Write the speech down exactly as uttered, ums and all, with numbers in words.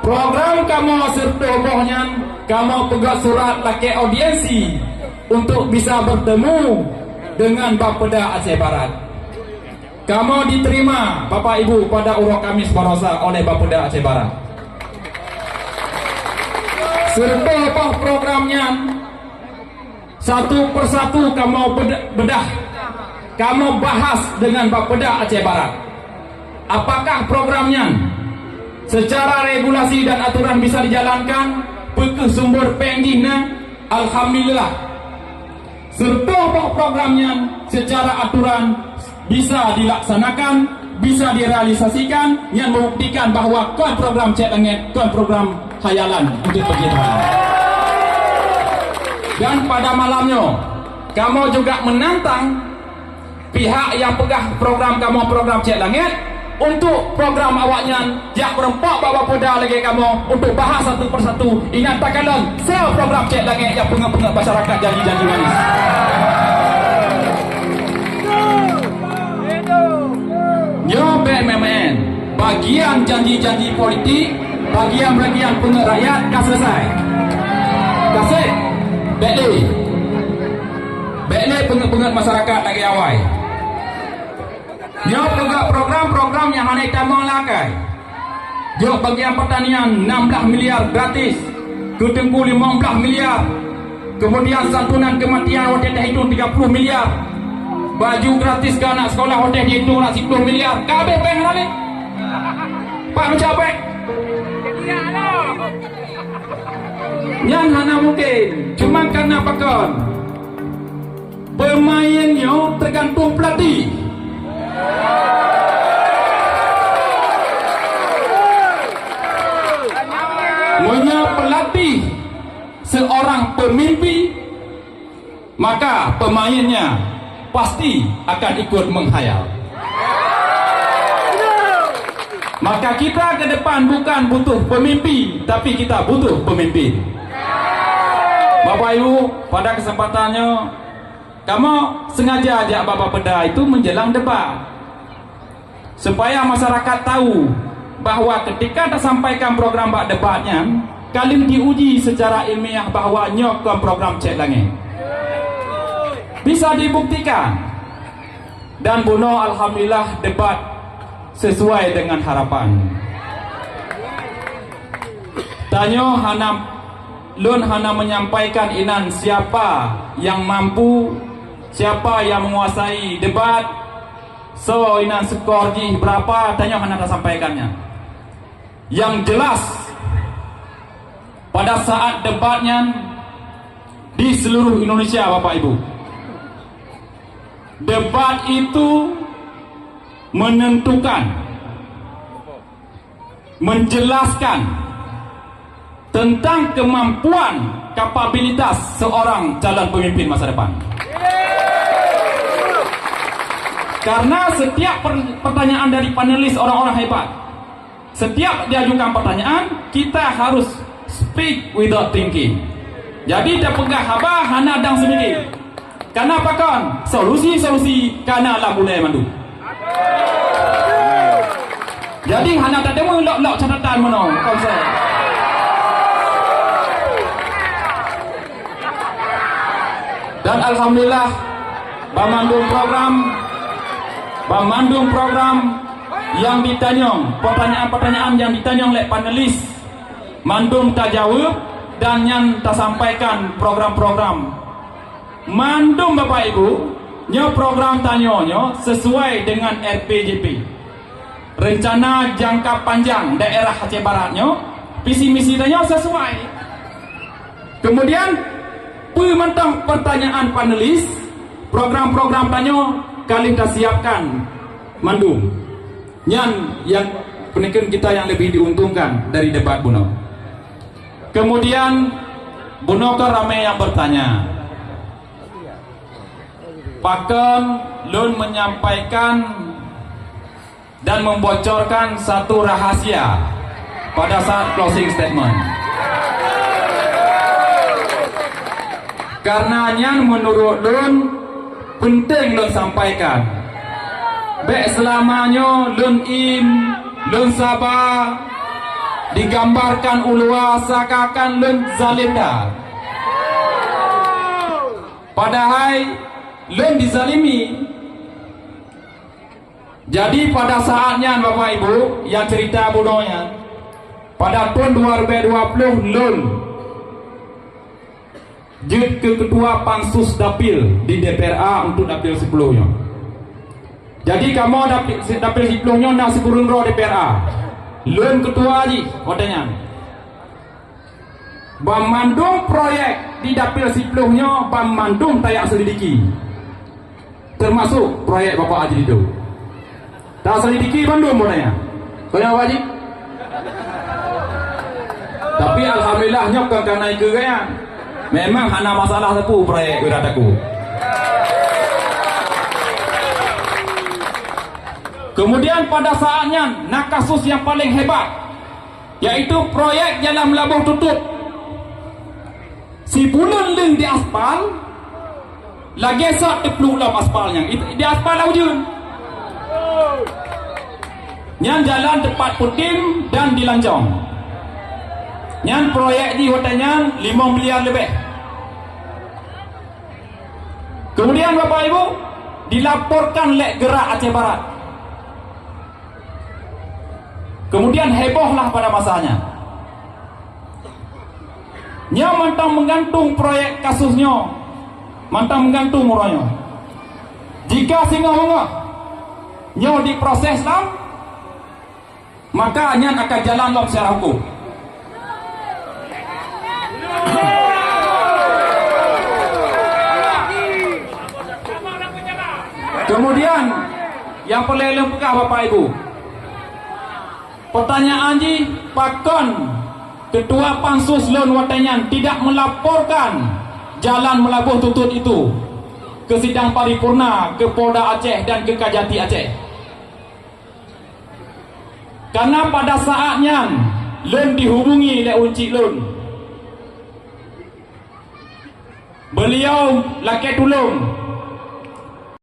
Program kamoe sireutôh boh nyan, kamoe peugah surat lakée audiensi untuk bisa bertemu dengan Bapeda Aceh Barat. Kamoe diterima, Bapak Ibu, pada uroe Kamis barosa oleh Bapeda Aceh Barat. Sireutôh boh program nyan, satu persatu kamoe bed-, bedah, kamoe bahas dengan Bapeda Aceh Barat. Apakah program nyan secara regulasi dan aturan bisa dijalankan? Peu kheueh sumber péng jih na? Alhamdulillah. Sireutôh boh program nyan secara aturan bisa dilaksanakan, bisa direalisasikan, nyan membuktikan bahwa kon program Cék Langét, kon program khayalan untuk peugét. Dan pada malam nyoe, kamoe juga menantang pihak nyang peugah program kamoe, program Cék Langét, untuk program awaknyan jak meureumpok bak Bapeda lagée kamoe untuk bahas satu persatu, inan takalon soe program Cék Langét nyang peungeut-peungeut masyarakat janji-janji manis. Nyoe bék maén-maén. Bagian janji-janji politik, bagian-bagian peungeut rakyat ka selesai. Ka sép. Bék lé. Bék lé peungeut-peungeut masyarakat lagée awai. Nyoe peugah program-program nyang hana itamong lakée. Jok bagian pertanian enam belas miliar gratis, keu teungku lima belas miliar. Kemudian santunan kematian watée teuhitung tiga puluh miliar. Baju gratis keu anak sekolah watée teuhitung nak siploh miliar. Ka habéh péng hana lé? Pak meucabek. Nyan hana mungkin. Cuma karena pakon. Peumaén nyoe teugantung peulatih. Meunyoe peulatih seorang peumimpin, maka peumaénnya pasti akan ikut menghayal. Maka kita ke depan bukan butuh pemimpin, tapi kita butuh pemimpin. Bapak Ibu, pada kesempatan nyoe, kamoe sengaja jak bak Bapeda itu menjelang debat. Supaya masyarakat tahu bahwa ketika tasampaikan program bak debat nyan, ka lheueh diuji secara ilmiah bahwa nyoe kon program Cék Langét. Bisa dibuktikan. Dan bunoe alhamdulillah debat sesuai dengan harapan. Tanyoe hana, lôn hana menyampaikan inan siapa yang mampu, siapa yang menguasai debat, soe inan skor jih berapa, tanyoe hana tasampaikan nyan. Yang jelas, pada saat debat nyan di seluruh Indonesia, Bapak Ibu, debat itu menentukan, menjelaskan tentang kemampuan, kapabilitas seorang calon pemimpin masa depan. Karena setiap per-, pertanyaan dari panelis orang-orang hebat. Setiap diajukan pertanyaan, kita harus speak without thinking. Jadi, tapeugah haba hana dang seumike. Kana pakon? Solusi-solusi kana lam ulée mandum. Jadi, hana tadeungoe lok-lok catatan meunoe konsep. Dan alhamdulillah, banmandum program, banmandum program nyang ditanyong, pertanyaan-pertanyaan nyang ditanyong lé panelis, mandum tajaweueb dan nyan tasampaikan program-program. Mandum Bapak Ibu, nyoe program tanyoe nyoe sesuai dengan R P J P. Rencana jangka panjang daerah Aceh Barat nyoe, visi misi tanyoe sesuai. Kemudian, peue mantong pertanyaan panelis, program-program tanyoe ka lheueh tasiapkan mandum. Nyan nyang peuneukeuh kita nyang leubeh diuntungkan dari debat bunoe. Kemudian, bunoe ka ramé nyang bertanya, pakon lôn menyampaikan dan membocorkan satu rahasia pada saat closing statement. Karena nyan menurut lôn penting lôn sampaikan. Bék seulama nyoe lôn im, lôn saba, Digambarkan ulua seakan-akan lôn zalim that. Padahai lôn dizalimi. Jadi pada saat nyan, Bapak Ibu, nyang cerita bunoe nyan, pada thôn dua ribu dua puluh lôn jeuet keu ketua pansus dapil di D P R A untuk dapil siploh nyoe. Jadi kamoe dapil, dapil siploh nyoe na sikureueng droe D P R A. Lôn ketua jih watèe nyan. Banmandum proyek di dapil siploh nyoe banmandum tajak selidiki. Teumasuk proyek Bapak Haji Dido. Taselidiki bandum bunoe nyan. Kon nyan, Pak Haji? Tapi alhamdulillah nyoe kon ka na ikeue gaya. Memang hana masalah sapeue proyek udah takue. Kemudian pada saat nyan na kasus nyang paleng hebat, yaitu proyek Jalan Meulaboh Tutut. Sibuleuen leung di aspal, lagèe sot teuplueng lom aspal nyan. Di aspal lam ujeuen. Nyan jalan teupat Putim dan di Lancong. Nyan proyek jih watèe nyan limong miliar leubeh. Kemudian Bapak Ibu, dilaporkan lé Gerak Aceh Barat. Kemudian hebohlah pada masanya. Nyoe mantong meugantung proyek kasus nyoe, mantong meugantung uroe nyoe. Jika singoh beungoh nyoe diproses lom, maka nyan akan jalan lom secara hukum. Kemudian, nyang peureulèe lôn peugah, Bapak Ibu, pertanyaan jih, pakon ketua pansus lôn watèe nyan tidak melaporkan jalan Meulaboh Tutut itu ke sidang paripurna, ke Polda Aceh dan ke Kajati Aceh? Karena pada saat nyan lôn dihubungi lé uncit lôn. Beliau lakèe tulông